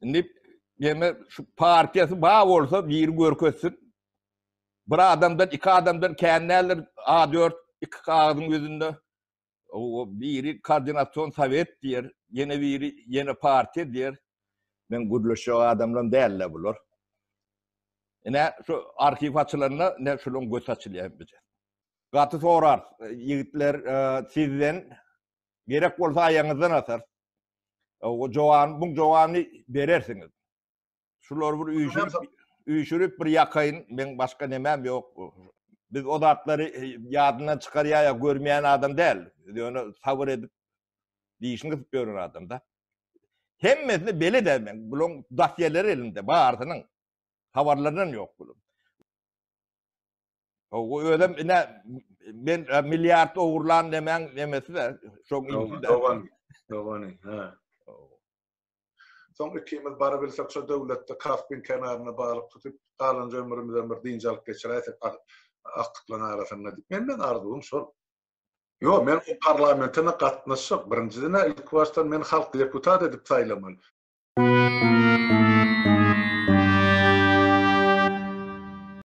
Indi ýene şu partiýasy bar bolsa biri görkezsin. Bir adamdan, iki adamdan kän däldir. A4 iki kagyzyň ýüzünde o biri koordinasion sowet diýer, ýene biri ýene partiýa diýer. Men gürleşjek adamlam däl-le bular. Ine şu arhiw açylanda ine şularyň göti açylýar hemmesi. Gaty sorar ýigitler sizden gerek bolsa aýagyňyzdan asar. O jogan, buň jogany berersiňiz. Şulary bir üýşürip, üýşürip bir ýakaýyn, meň başga nemäm ýok. Biz o zatlary ýadyndan çykarýar ýa görmeýän adam däl. Ýöne sabyr edip dişini gysyp ýören adam da. Hemmesini belet men. Bulaň dosýeleri elinde, barysynyň. Habarlaryndan ýok buluň. O özem ine men e, milliard ogurlan demäň nemesi-de, şoň inisi-de. Dogan, dogany, ha. Soň ikimiz barabilsek şo döwletde Kaspin kenarynda balyk tutup, galanja ömrümizem bir dynç alyp geçiräýsek agtyklaň arasynda diýip. Menden arzuwym şol. Ýok, men o parlamente-ne gatnaşjak. Birinjiden-ä ilki başdan meni halk deputat edip saýlamaly.